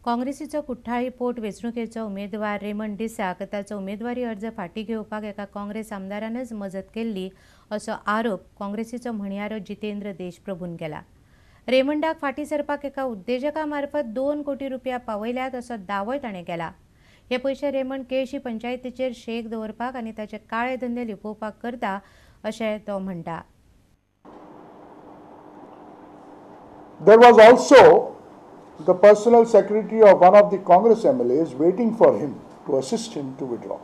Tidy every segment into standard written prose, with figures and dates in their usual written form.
काँग्रेसीचो कुठ्ठाळी पोट वेंचणुकेचो उमेदवार रेमंड डिसाक ताचो उमेदवारी अर्ज फाटीं घेवपाक एका काँग्रेस आमदारानच मजत केल्ली असो आरोप काँग्रेसीचो म्हणयारो जितेंद्र देशप्रभून केला. रेमंडाक फाटीं सरपाक एका उद्देजका मार्फत 2 कोटी रुपया पावयल्यात असो दावोय ताणें केला. हे पयशे रेमंड केळशी पंचायतीचेर शेक दवरपाक आनी ताचे काळे धंदे लिपोवपाक करता अशें तो म्हणटा. There was also the personal secretary of one of the Congress MLAs waiting for him to assist him to withdraw.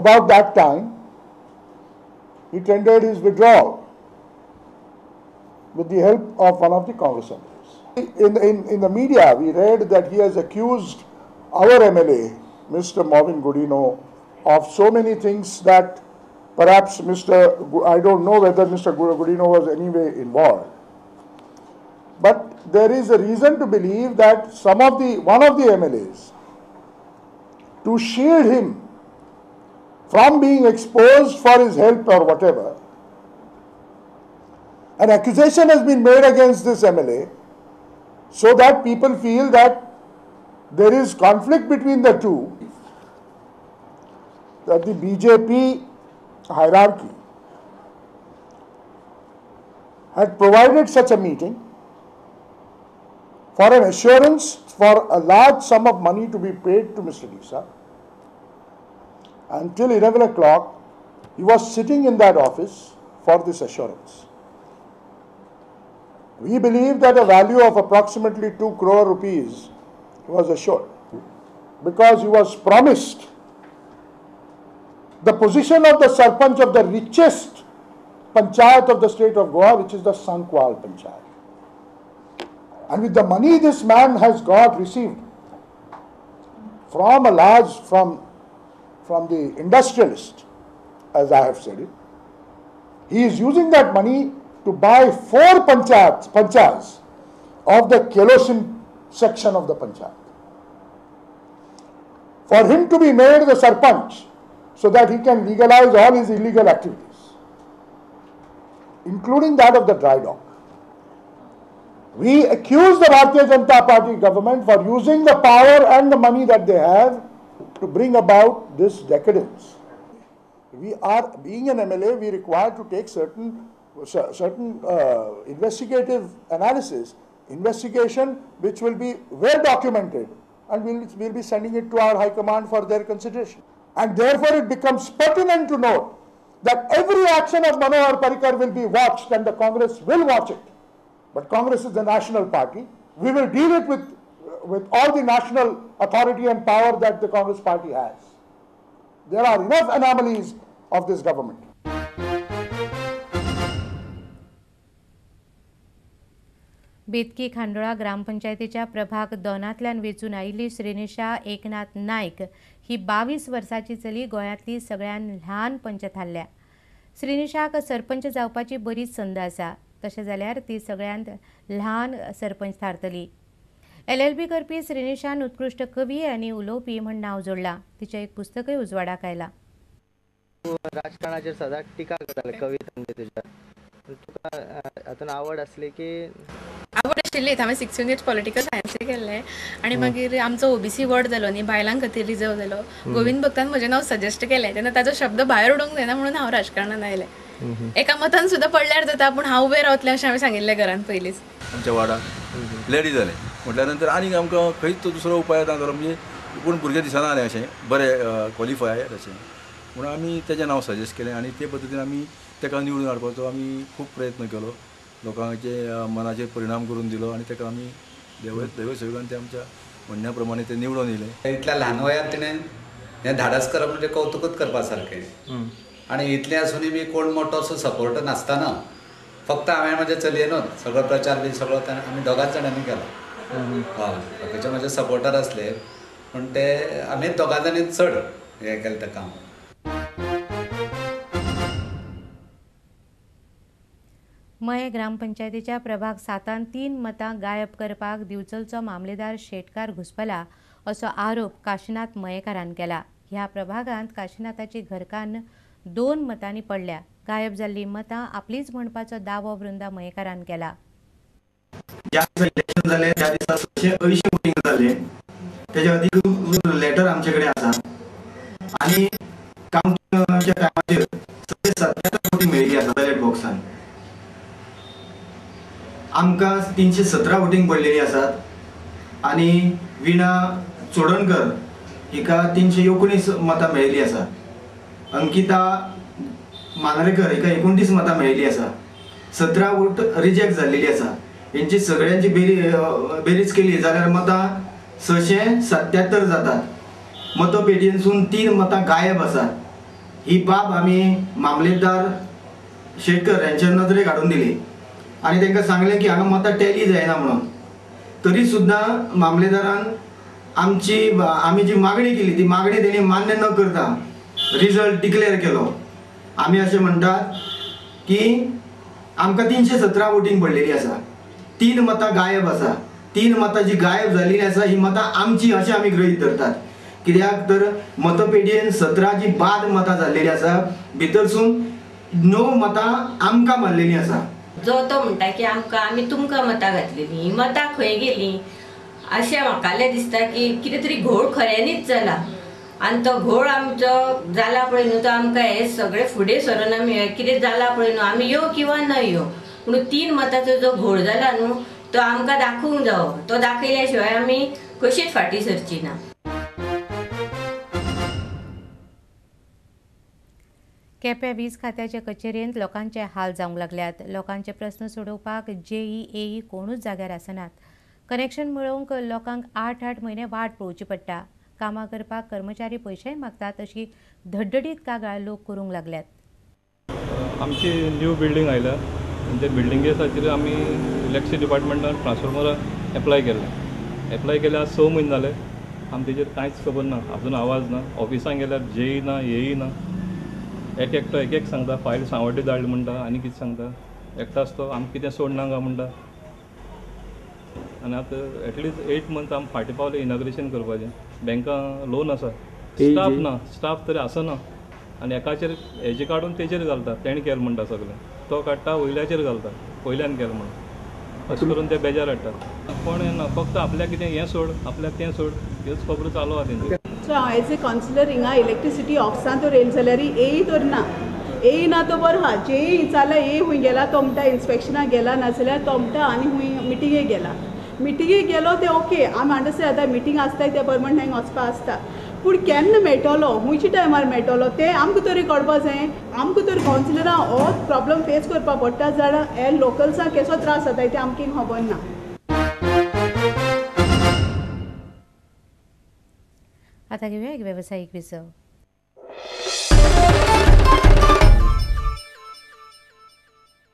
About that time, he tendered his withdrawal with the help of one of the Congress MLAs. In the media, we read that he has accused our MLA, Mr. Mauvin Godinho, of so many things that perhaps I don't know whether Mr. Godinho was anyway involved. But there is a reason to believe that one of the MLAs, to shield him from being exposed for his help or whatever, an accusation has been made against this MLA so that people feel that there is conflict between the two, that the BJP hierarchy had provided such a meeting for an assurance for a large sum of money to be paid to Mr. D'Sa. Until 11 o'clock, he was sitting in that office for this assurance. We believe that a value of approximately 2 crore rupees was assured because he was promised the position of the sarpanch of the richest panchayat of the state of Goa, which is the Sankwal Panchayat. And with the money this man has got received from a large, from the industrialist, as I have said it, he is using that money to buy 4 panchayats of the Kelosim section of the panchayat. For him to be made the sarpanch so that he can legalize all his illegal activities, including that of the dry dock. We accuse the Bharatiya Janata Party government for using the power and the money that they have to bring about this decadence. We are, being an MLA, we require to take certain investigative analysis, investigation which will be well documented, and we'll be sending it to our High Command for their consideration. And therefore it becomes pertinent to note that every action of Manohar Parrikar will be watched and the Congress will watch it. But Congress is the national party. We will deal it with all the national authority and power that the Congress party has. There are enough anomalies of this government. Betki Khandola ग्रामपंचायतीच्या प्रभाग 2 वेंचून आयिल्ली श्रीनिशा एकनाथ नायक ही 22 वर्साची चली गोंयांतली सगळ्यान ल्हान पंच थारल्या. श्रीनिशाक सरपंच जावपाची बरीच संद आसा, तशें जाल्यार ती सगळ्यांत ल्हान सरपंच थारतली. LLB करपी श्रीनिशान उत्कृश्ट कवी आनी उलोवपी म्हण नांव जोडलां. तिचें एक पुस्तकय उजवाडाक आयलां. राजकारणाचेर सदांच टिका करताले कवितांनी तुज्या, तुका हातून आवड आसली की? आवड आशिल्लीच. हांवें 6 युनिट पॉलिटिकल सायन्सूय केल्लें आनी मागीर आमचो OBC ward जालो न्ही, बायलां खातीर रिजर्व जालो. गोविंद भक्तान म्हजें नांव सजेस्ट केलें तेन्ना ताजो शब्द भायर उडोवंक जायना म्हणून हांव राजकारणान आयलें. एका मतान सुद्दां पडल्यार जाता, पूण हांव उबें रावतलें अशें हांवें सांगिल्लें घरान पयलींच. आमच्या वार्डाक लेडीज जालें म्हटल्या नंतर आनीक आमकां खंयच तो दुसरो उपाय ना जालो, म्हणजे कोण भुरगे दिसना जालें अशें बरें क्वॉलिफाय अशें म्हणून आमी तेजें नांव सजेस्ट केलें आनी ते पद्दतीन आमी ताका निवडून हाडपाचो आमी खूब प्रयत्न केलो. लोकांचे मनाचेर परिणाम करून दिलो आनी ताका आमी देव सेवकान ते आमच्या म्हणण्या प्रमाणे ते निवडून येयले. इतल्या ल्हान वयार तिणें हें धाडस करप म्हणजे कौतुकूच करपा सारकें. आनी इतलें आसुनूय बी कोण मोठो असो सपोर्ट नासतना फक्त हांवें म्हज्या चलयेनूच सगळो प्रचार बी सगळो आमी दोगांच जाणांनी केलो. हय, बाकीचे म्हजे सपोर्टर आसले पूण ते आमी दोगां जाणांनी चड हें केलें तें काम. मये ग्रामपंचायतीच्या प्रभाग 7 3 मतां गायब करपाक दिवचलचो मामलेदार शेटकार घुसपला असो आरोप काशीनाथ मयेकारान केला. ह्या प्रभागांत काशीनाथाची घरकान्न 2 मतांनी पडल्या. गायब जाल्ली मतां आपलीच म्हणपाचो दावो वृंदा मयेकारान केला. ज्या इलेक्शन इनॉग्रेशन जालें त्या दिसा 680 वोटींग जालें. तेज्या अधिकृत लेटर आमचे कडेन आसा आनी कावंटिंगाच्या टायमाचेर 677 वोटींग मेळिल्ली आसा बॅलेट बॉक्सान. आमकां 317 वोटींग पडलेली आसात आनी वीणा चोडणकर हिका 319 मतां मेळिल्ली आसा. अंकिता मांद्रेकर हिका 29 मतां मेळिल्ली आसा. 17 वोट रिजेक्ट जाल्लेली आसा. हेंची सगळ्यांची बेरीज केली जाल्यार मतां 677 जातात. मतपेटयेंसून 3 मतां गायब आसात. ही बाब आमी मामलेदार शेटकर यांच्या नदरेक हाडून दिली आनी तांकां सांगलें की हांगा मतां टॅली जायना म्हणून. तरी सुद्दां मामलेदारान आमी जी मागणी केली ती मागणी तेणी मान्य न करता रिजल्ट डिक्लेअर केलो. आमी अशें म्हणटात की आमकां 317 वोटींग पडलेली आसा, 3 मतां गायब आसा. 3 मतां जी गायब जाल्ली आसा ही मतां आमची अशें आमी गृहीत धरतात. कित्याक तर मतपेटयेन 17 जी बाद मतां जाल्लेली आसा भितरसून 9 मतां आमकां मारलेली आसा. जो तो म्हणटा की आमकां आमी तुमकां मतां घातलेली, ही मतां खंय गेली अशें म्हाका दिसता की कितें तरी घोळ खऱ्यांनीच जाला आनी तो घोळ आमचो जाला पळय न्हू तो आमकां हे सगळे फुडें सरून आमी कितें जाला पळय न्हू आमी यो किंवा न यो पूण 3 मतांचो जो घोळ जाला न्हू तो आमकां दाखोवंक जावो. तो दाखयल्या शिवाय आमी कशीच फाटीं सरची ना. केप्यां वीज खात्याचे कचेरेंत लोकांचे हाल जावंक लागल्यात. लोकांचे प्रस्न सोडोवपाक जेई एई कोणूच जाग्यार आसनात. कनेक्शन मेळोवंक लोकांक 8-8 म्हयने वाट पळोवची पडटा. कामां करपाक कर्मचारी पयशेय मागतात अशी धडधडीत कागाळ लोक करूंक लागल्यात. आमची न्यू बिल्डींग आयल्या ते बिल्डिंगे खातीर आमी इलेक्ट्रिसिटी डिपार्टमेंटान ट्रान्सफॉर्मर एप्लाय केल्लें. एप्लाय केल्यार आज 6 म्हयने जाले, आमकां तेजेर कांयच खबर ना, अजून आवाज ना. ऑफिसान गेल्यार जेई ना, एई ना. एक एकटो एक एक सांगता, फायल सांवड्डे धाडली म्हणटा आनी कितें सांगता. एकटाच तो आमकां कितें सोडना काय म्हणटा. आनी आतां एटलिस्ट 8 मंथ आमी फाटीं पावले इनॉग्रेशन करपाचें. बँकां लोन आसा, स्टाफ ना, स्टाफ तरी आसना. आनी एकाचेर हेजे काडून तेजेर घालता, तेणें केलें म्हणटा सगळें, तो काडटा वयल्याचेर घालता, वयल्यान केलें म्हणून. अशें करून ते बेजार हाडटा. कोण येना, फक्त आपल्याक कितें हें सोड, आपल्याक तें सोड, ह्योच खबरो चालू आसा तेंच्यो. सो हांव एज ए कावन्सिलर हिंगा इलेक्ट्रिसिटी ऑफिसान तर येयलें जाल्यार एई तर ना, एई ना तो बरो आहा. जेई विचारला ए खूंय गेला तो म्हणटा इन्स्पेक्शनाक गेला, नाजाल्यार तो म्हणटा आनी खूंय मिटिंगेक गेला. मिटिंगेक गेलो ते ओके आमी अंडरस्टँड जाता, मिटींग आसता ते परमनंट हांगा वचपा आसता, पूण केन्ना मेळटलो, खुंयच्या टायमार मेळटलो तें आमकां तरी कळपा जाय. आमकां तर कावन्सिलरां हो प्रॉब्लम फेस करपा पडटा जाल्यार हे लोकल्सांक केसो त्रास जाता तें आमकां खबर ना. आता घेऊया एक व्यावसायिक विसव.